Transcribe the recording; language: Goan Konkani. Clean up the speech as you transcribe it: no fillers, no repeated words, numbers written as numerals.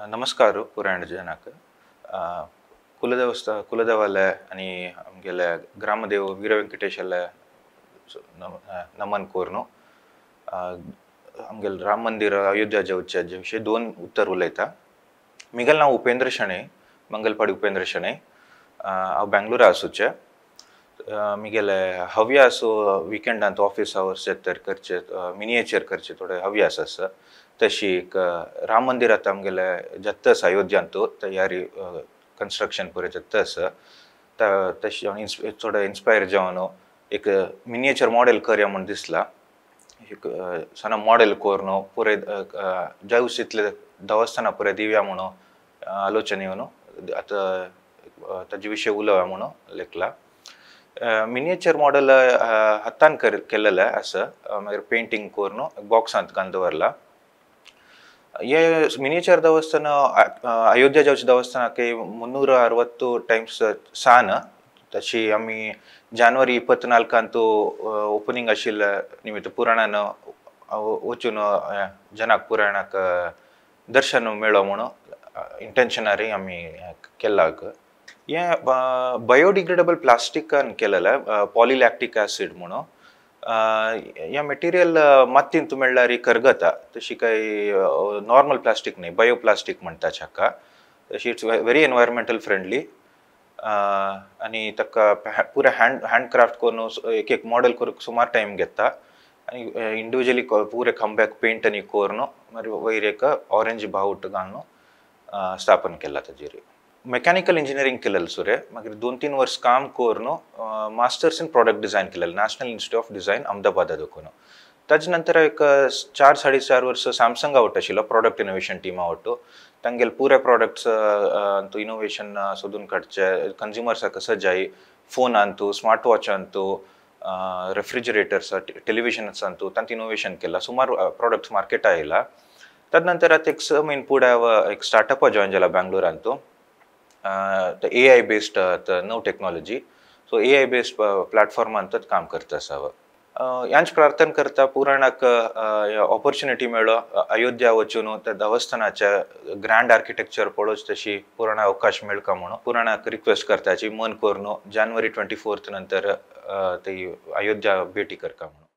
नमस्कार पुरायण जनाक. कुलदेवस्थ कुलदेवाले आनी आमगेले ग्रामदेव वीर वेंकटेशाले नमन कोरनो आमगेले राम मंदिर अयोध्या जावचे हाजे विशीं दोन उत्तर उलयता. मिगेलें नांव उपेंद्र शणै, मंगलपाडी उपेंद्र शणै. हांव बेंगलोरा आसूचें. मिगेले हव्यास विकेंडांत ऑफिस आवर्स तर करचे मिनिएचर करचे थोडे हव्यास आसा. तशी एक राम मंदिर आतां आमगेले जाता आसा अयोध्यांत तयारी कन्स्ट्रक्शन पुरें जाता आसा. तशी थोडे इन्स्पायर जावन एक मिनिएचर मॉडेल करया म्हूण दिसला. एक सना मॉडेल करून पुरें जावच तितले देवस्थानां पुरें दिवया म्हणून आलोचन येवन आतां ताजे विशय उलोवया म्हणून लेखला. मिनिएचर मॉडेल हातान केल्लेलें आसा. मागीर पेंटींग करून बॉक्सांत घालून दवरला. हे मिनिएचर देवस्थान अयोध्या जावचे देवस्थानाक 360 टायम्स सान. तशी आमी जानेवारी 24 ओपनींग आशिल्ले निमित्त पुराणान वचून जनाक पुराणाक दर्शन मेळो म्हणून इंटेन्शनारी आमी केला. हे बायोडिग्रेडेबल प्लास्टिकान केलेलें पॉलिलॅक्टिक ॲसिड म्हणून. हे मटेरियल मातयेंत मेळ्ळ्यार करगता, तशी काय नॉर्मल प्लास्टीक न्ही, बायो प्लास्टीक म्हणटा हाका. तशी it's very environmental friendly आनी ताका पुरें हँडक्राफ्ट करून एक एक मॉडेल करूंक सुमार टायम घेता आनी इंडिविज्युअली पुरे खांब्याक पेंट आनी करून मागीर वयर एक ऑरेंज बावट घालून स्थापन केला. ताजेर मेकॅनिकल इंजिनियरींग केलेलें सुरें. मागीर 2-3 वर्स काम करून मास्टर्स इन प्रॉडक्ट डिझायन केलेलें नॅशनल इन्स्टिट्यूट ऑफ डिझायन अहमदाबादा देखून. ताजे नंतर एक 4-4.5 वर्स सॅमसंग आवट आशिल्लो प्रॉडक्ट इनोवेशन टीमा आवट. तांगेले पुरे प्रॉडक्ट्स इनोवेशन सोदून काडचे, कंज्युमर्साक कसं जाय phone Antu, smart watch Antu, refrigerators, टेलिविजन्स Antu तांत innovation केला. सुमार प्रॉडक्ट्स मार्केटा आयला. तद नंतर आतां एक 6 म्हयने फुडें हांव एक स्टार्टअपा जॉयन जाला बेंगलोरांतू. AI based नव टेक्नॉलॉजी, सो AI based प्लॅटफॉर्मांतच काम करता आसा हांव. ह्यांच प्रार्थना करता पुराणाक ऑपॉर्च्युनिटी मेळो अयोध्या वचून त्या देवस्थानाच्या ग्रँड आर्किटेक्चर पळोवच तशी पुराणा अवकाश मेळका म्हणून पुराणाक रिक्वेस्ट करता मन करून जानेवारी 24 नंतर ती अयोध्या भेटी करता म्हणून.